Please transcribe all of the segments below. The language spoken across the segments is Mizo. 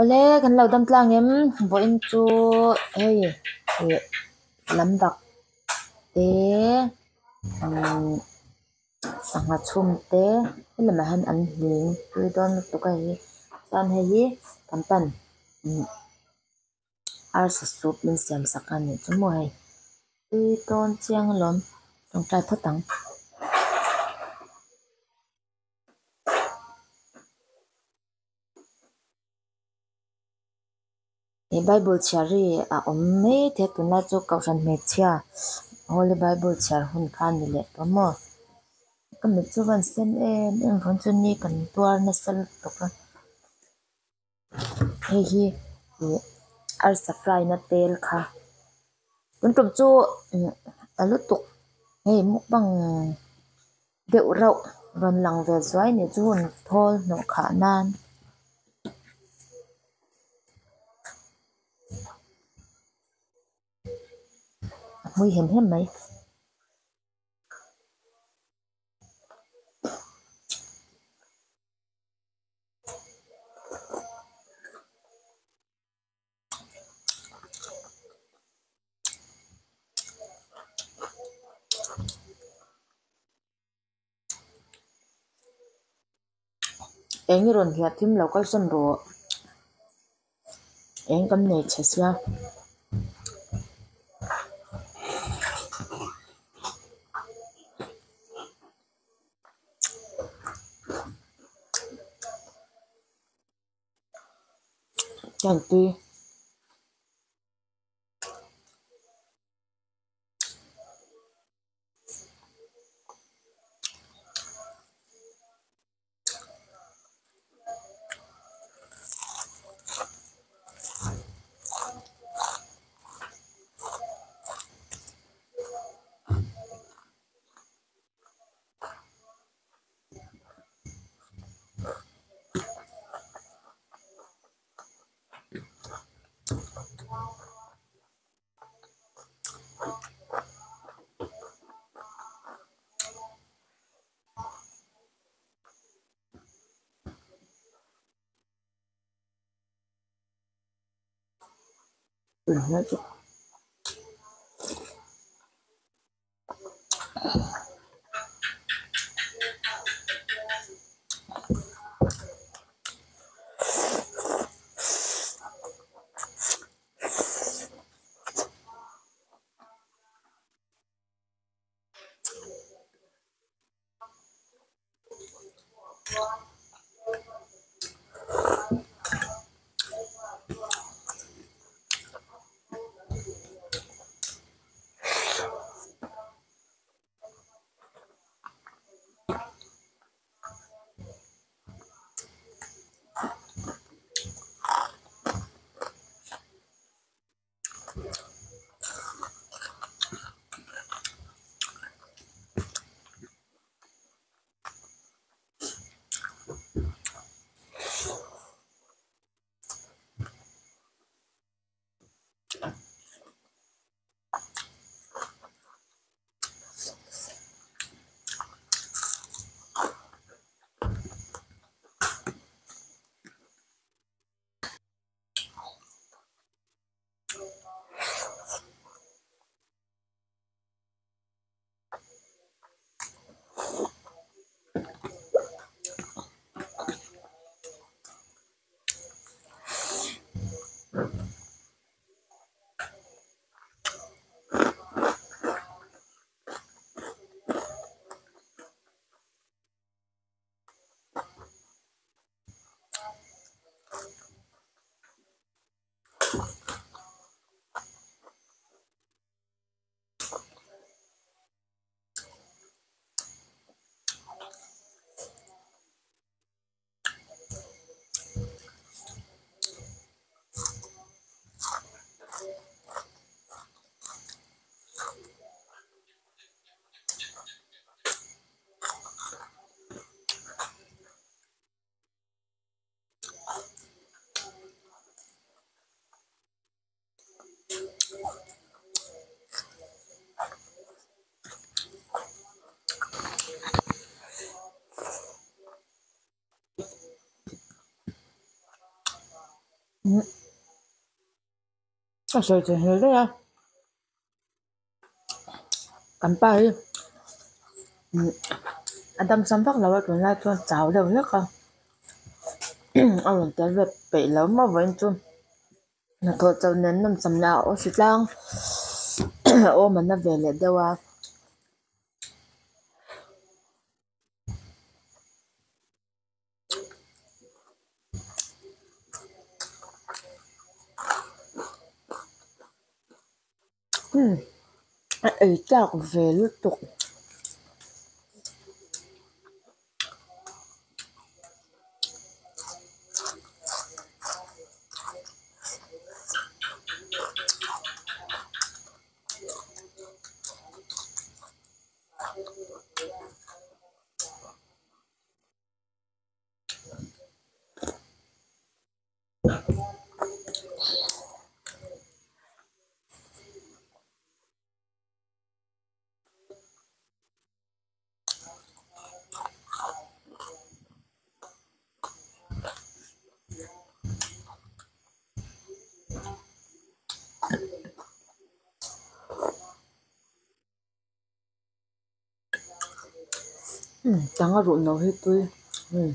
Awle kan lo dam tlang em vawiin chu hei ih lam dak te umm sangha chhum te helamah hian an hling tui dawn lutuk a hei hi chuan hei hi kan pan umm arsa soup min siam sak a nih chu maw hei tui dawn chiang alawm tawngtai phawt ang. He bible chhiar hi a awm mai thei a tunlai chu kohhran hmeichhia holy bible chhiar hun kha a ni leh tawh maw ka mit chu van sen em em vang chu ni kan tuar nasa lutuk a hei hi ih arsa fry na tel kha tun tum chu a lutuk hei mukbang deuh reuh rawn lang ve zuai nih chu hun thawl hnawh khah nan. A hmui hem hem mai. Eng i rawn hiah thim lo kalsan rawh eng kan nei chhe sia. Chuan tui. Umm ka sawi thei hle daih a kan pa hi umm a dam sam vak lo a tunlai chuan chau deuh hlek a a rawn tel ve peih lo maw vawiin chu hnathawh chauh nen nawm cham leh a aw hri tlang a awm a na ve leh deuh a. Umm a ei tlak ve lutuk. Umm tanga ruh no hi tui umm.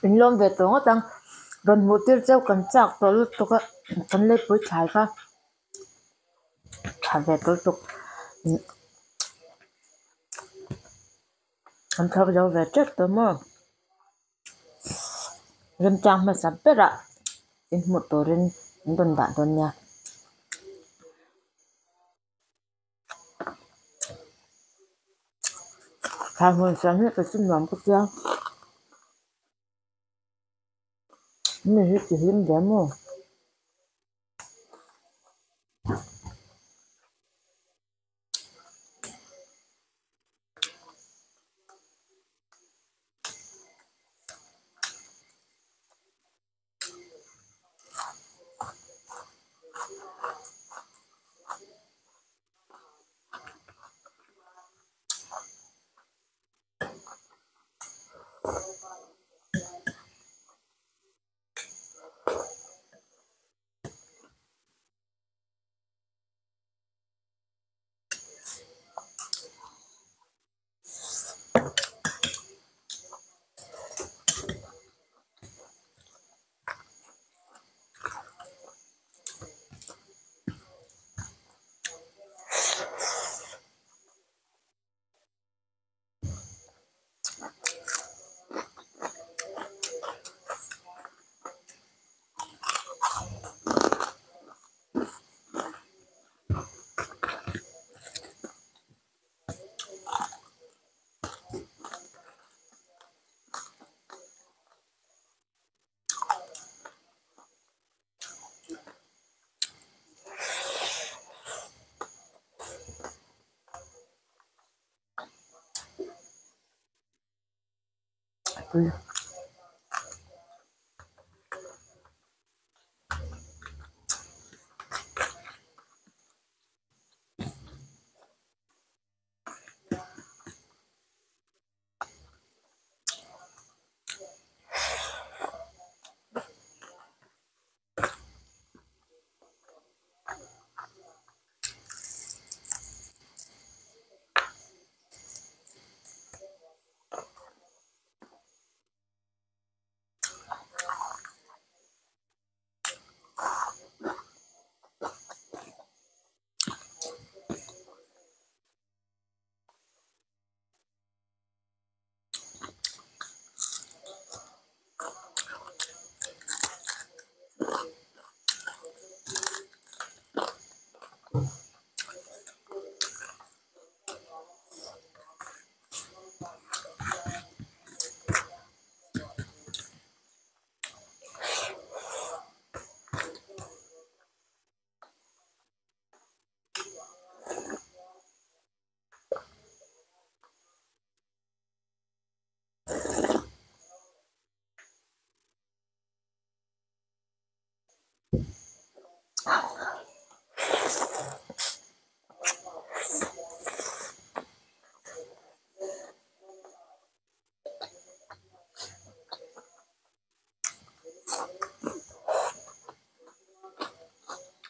In lawm ve tawh ngawt ang rawn hmuh tir cheu kan chak tawh lutuk a kan leipui thlai kha tha ve tawh lutuk an thawk zo ve tep tawh maw remchang hmasa berah in hmuh turin an rawn dah dawn nia. Thlai hmun siam hi ka chu nuam ka tia mi hi ti hlim ve maw.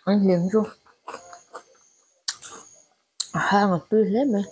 An hlim chu a hang a tui hle mai.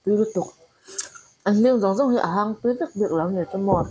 Tui lutuk. An hling zawng zawng hi a hang tui vek bik lo a ni chu maw.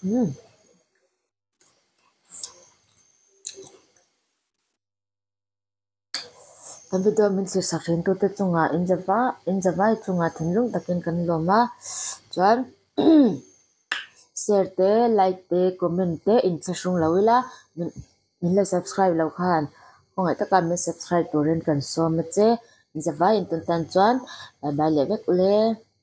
Umm. Kan video min thlir sak thin tute chungah in zava in zavai chungah thinlung takin kan lawm a chuan share te like te comment te in thlahrung lo ila min la subscribe loh khan khawngaih taka min subscribe turin kan sawm a che in zavai in tan tan chuan bye bye leh vek ule.